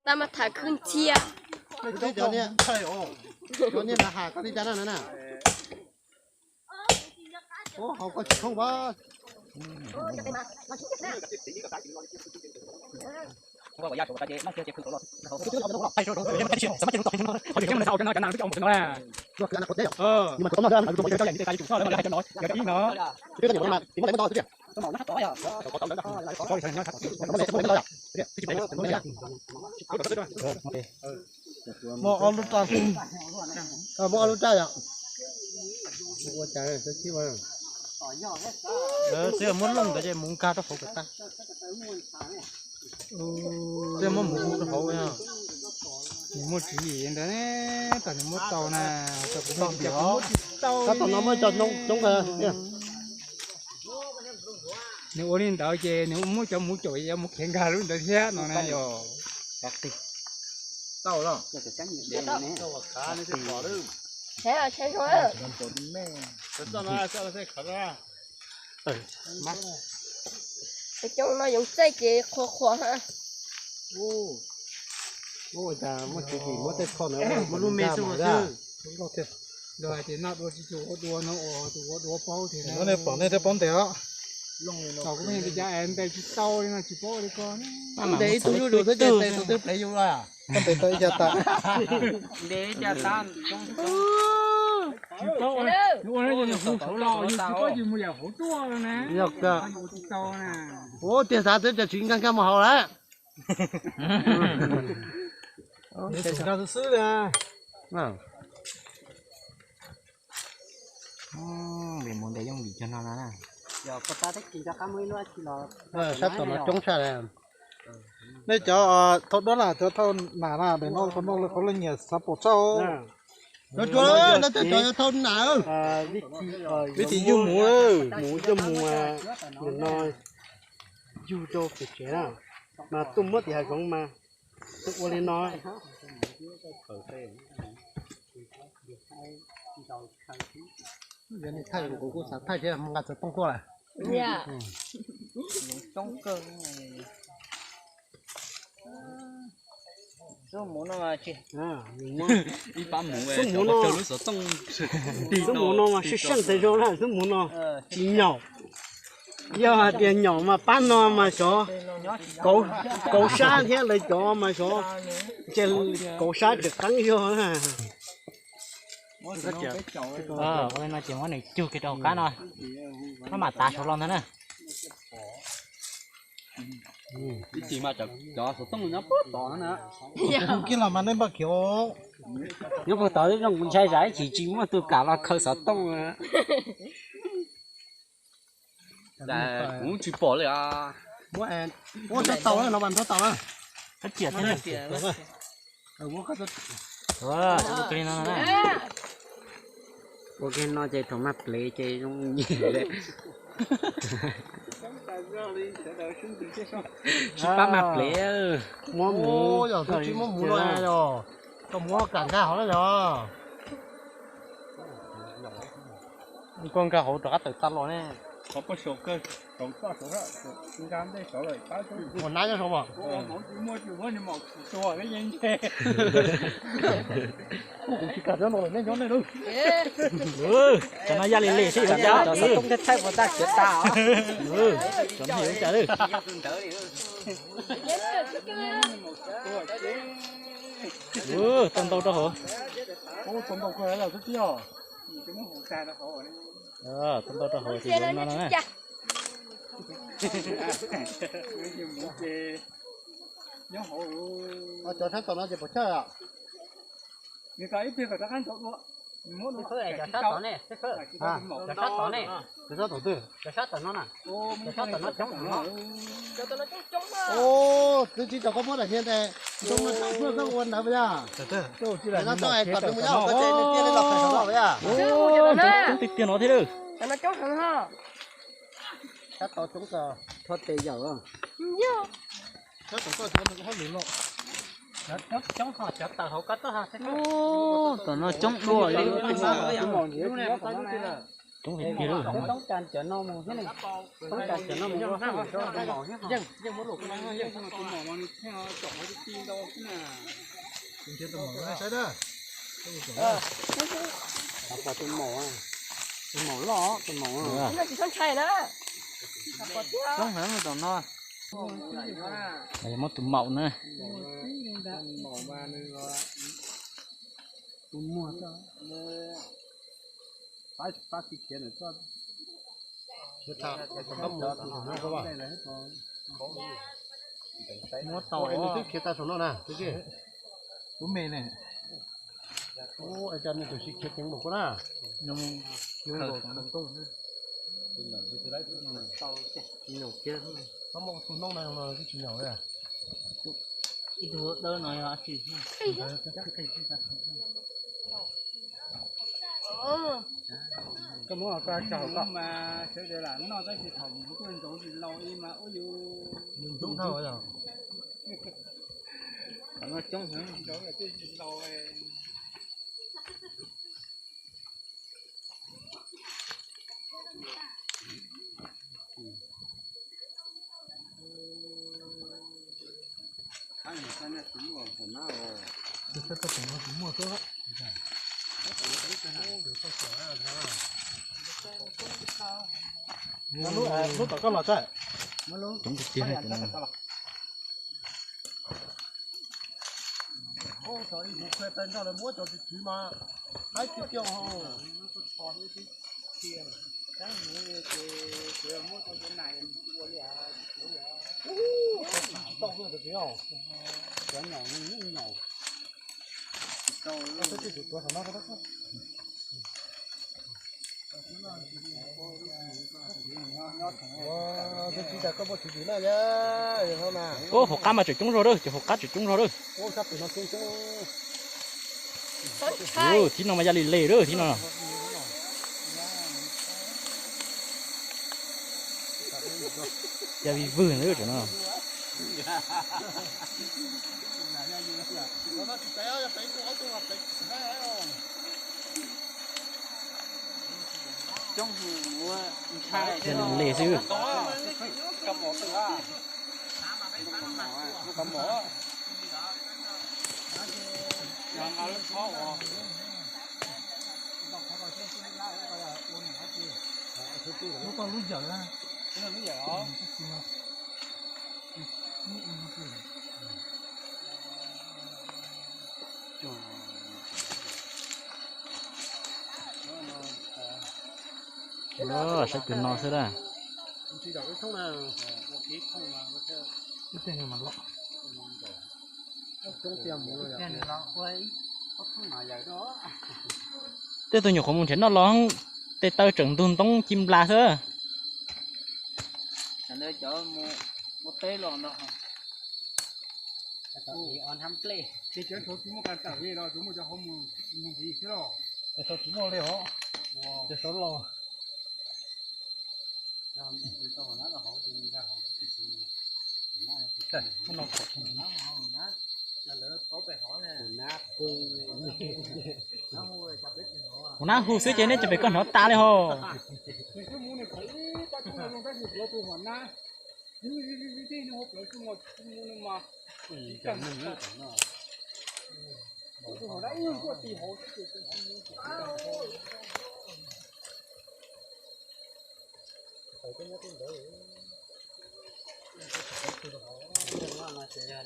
Tau mas tham khwb ntxhias. Cov niag, cov niag nrad has koj li cas na na? Ua hauv koj tsis thooj pab. Muaj ob lub raj, muaj ob lub raj yom. Ua cas twb yog muab looj ntawd ces mus nkag rau hauv kom tag. Twb muab mus rau hauv, nws muaj tswv yim ntawd, tas nws muab tau na, tau kuv tau tias muab tsis tau. Sab tom no muaj cov coob kawg. Nws ua li ntawd ces nws muab cov mus caum, cov mus khiav nkag lub ntawd thiab no na yog. Tau los. Coob no yoov txaij ces qhuas qhuas ha. Ua cas muaj tswv yim muab tej kho na, muab lub me xwb xwb. Luag hais tias noj dua tsis tshua ua dua no, ua tus ua dua paub tias no. Nej pom nej thiaj paub ntes os. Thaum kuv pheej li cas es ntes tsis tau li no tsis paub li ko. Ntes ib tug zuj zus xwb ces ntes tus twg plev yus lawm. Koj ntes tau ib ca tas. Ntes ib ca tas. Tsis paub, ua no yog yus hu saud los yus tsis paub yus mus yam hauv tuaj no na. Yog kawg. Ua tsis tau na. Ua tias xav twb cas tsis nkag nkag mus hauv lawm. Nkag xwb xwb li. Mus ntes yooj yim cog no na. Sab tom no coob tshaj li. Nej cov thaub duab na, cov thaub nam na, pem no qhov no qhov leej nyiam xav pom tshaj. Cov tsuas na, cov thaub nam. Vib thib yug mus, mus coj mus, nim no yug rau pem tsev na, mas tuaj muab tim hav zoov mas tuaj ua li no. Yog nej thaij kuv kuj xav thaij thiab, nqa xov tooj tuaj lawm. Xub mus no, xub mus no mas sib seej tes zoo na, xub mus no tsis nyaum. Yog hais tias nyaum mas pab no mas xyov kauv sab thiab lawv cov mas xyov ntshe kauv sab tseem qeeb zog na. Ua li no ces muab nws cug kiag rau hauv qab no, maj mam tav saud los ntag na. Ib chim mas cov xov tooj nyob puag tod na. Kiag los mas nej npaj khiav. Nyob puag tod zoo kuv ntshai tsam ib chim tsis muaj tus kam los khaws xov tooj. Kuv tsis pom li. Ua nrog tau no mas nrog tau na. Ua kiag no ces thaum mag plev ces zoo li tsis pab mag plev. Muab mus, yog twb tsis muab mus los yog koj muab kam nkag hauv na yog. Koj nkag hauv rov qab tawm tag los ne. Qhov poj saum kawg, saum toj saud, nkag ntej saud lawm pab. Ua nab nyob saud mas. Kuv tsis kam cov no lawm, nej nyob nej lawm. Cov no yaj li li thiab, cov xov tooj thaij thaij puas tag khiav tas. Cov no yog cas lawm. Tau ntau rau hauv. Tau ntau rau hauv ces no no na. Cov sab tom no ces puas chawj? Cov sab tom ne, cov sab tom ne, cov sab tom twg? Cov sab tom no na, cov sab tom no coob no. Twb tsis tau koj muab daim hnia ntawd, ntoo no tau tuaj koj ua ntawd puas yog? No tau es kom nws mus nyob hauv tsev, nws cia li los qhais los puas yog? Coob tiag tiag no thiab. Sab tom coob kawg, thov tes yawm. Sab tom toj cov no hauj lwm los. Coob ho cov tawm hauv koj toj. Tom no coob dua li. Coob tiag tiag li. Toob kas cov no mus thiab ne, toob kas cov no mus ua hauj lwm rau tus maum thiab. Yeej, yeej muab luam koj no yeej. Tus maum, tus maum loj, tus maum. Tsis txhob ntshai na. Coob heev tom no. Muab tus maum na. Muab tau, nws twb khiav tag saum no na, twb me ne. Ua cas nws twb sib khiav ceev npaum koj na. Nws nkaus khaws tooj. Tsis nyaum kiag, txhob muab tus noob na no twb tsis nyaum li. Ib tug dawb no yog dab tsi? Koj muab koj tso hauv koj mas sawv daws lam noj tab sis thaum mus kuj ntsoov tsis laus li mas ua yus ntsoov dhau yog. Coob heev. Lub tom koj los tsa. Coob tiag tiag. Muab cov tis txiv mas haib tiag tiag. Tsis tau, tsis tau. Ub, hauv qab mas tseem coob zog lawm, cov hauv qab tseem coob zog lawm. Thib no mas ya li le lawm thib no. Ya vij vwg ntawd no. Ya li le xwb. Lub yawm na. Saib tus no xwb na. Tej tug nyuam qhuav mus nrhiav noj los tej taw tseem ntug ntoob ci nplas xwb. Hauv nab hu xwb ces nej cov pem koj hnov tas li hos.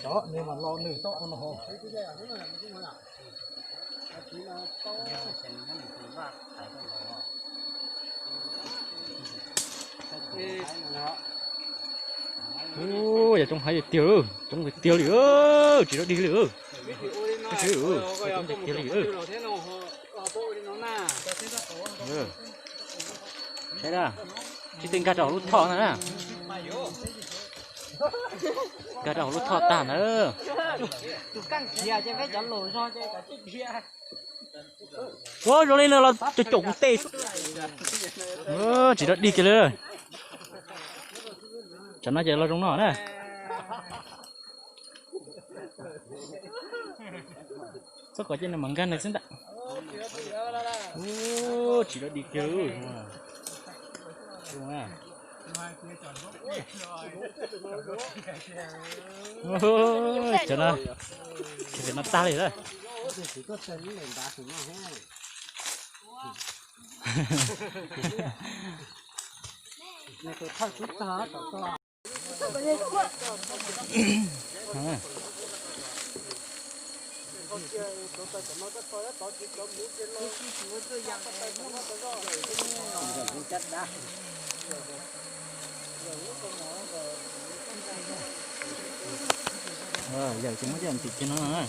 Cov nws mas los nws tau no hos. Ub, yog coob heev tiag, coob tiag li, tsis dog dig li. Coob tiag li. Saib na, tsis tej nkag rau hauv lub thoj ntag na. Nkag rau hauv lub thoj tag ntag. Ua zoo li no los caum caum kuv tes. Tsis dog dig kiag li. Tsam no ces los zoo no na. Txhob kom cia nws mam nkag nws xwb ntag. Ub, tsis dog dig kiag li. Cov no, cov no tag li lawm. Yawm tsis muab coj ntim kiag no na.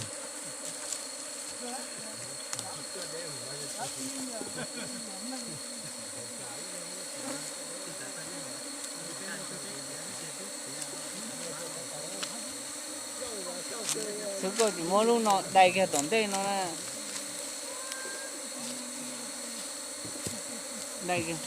Xwb koj tsis muab lub no dai kiag tom ntej no na. Dai kiag.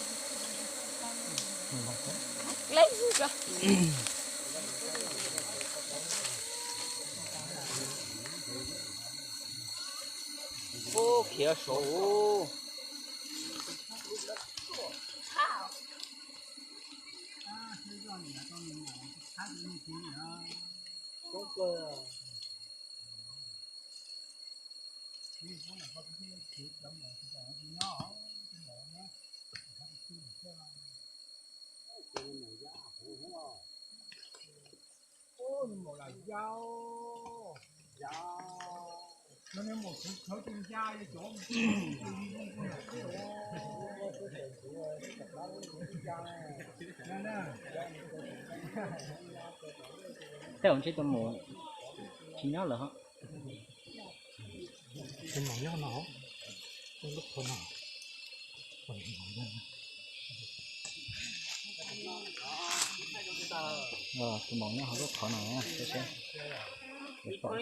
Ub, khiav saud. Tej zaum ntshe tus maum tsis nyob lawm ho. Tus maum nyob no, lub qhov no. Tus maum nyob hauv lub qhov no, seb seb pom.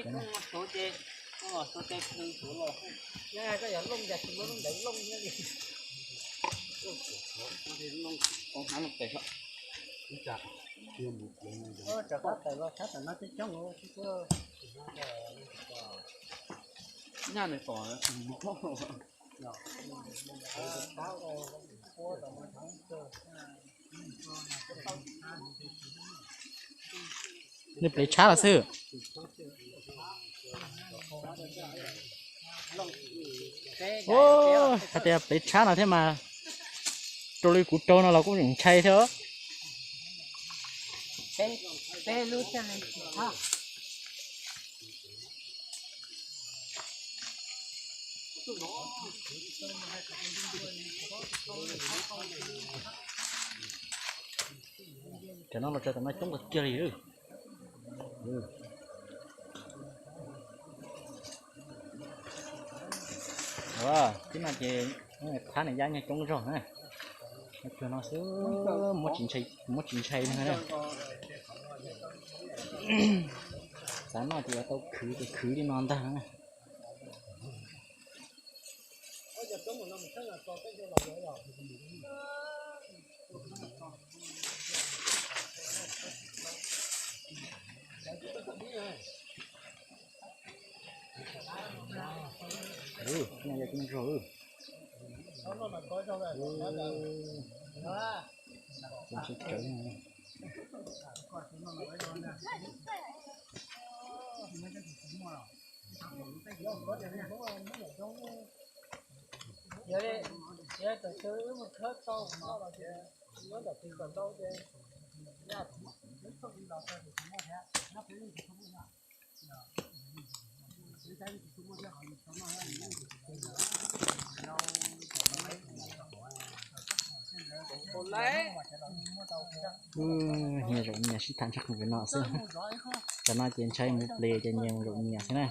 Nyaj nws tom. Nws plev tshab los xwb. Hais tias plev tshab no thiab mas, rau li kuv raug no los kuj ntshai thiab. Cov no los tso tam no coob kawg kiag li. Tib no ces thab niam yab nyob coob zog na. Cog no xwb, muab tsis ntshai, muab tsis ntshai li na. Xav noj ces yuav tau khwv ces khwv li no ntag na. Nyias zaum nyias sib tham ntsaj qees pem no xwb. Cov no ces ntshai mus plis ces nyias mus zaum nyias xwb na.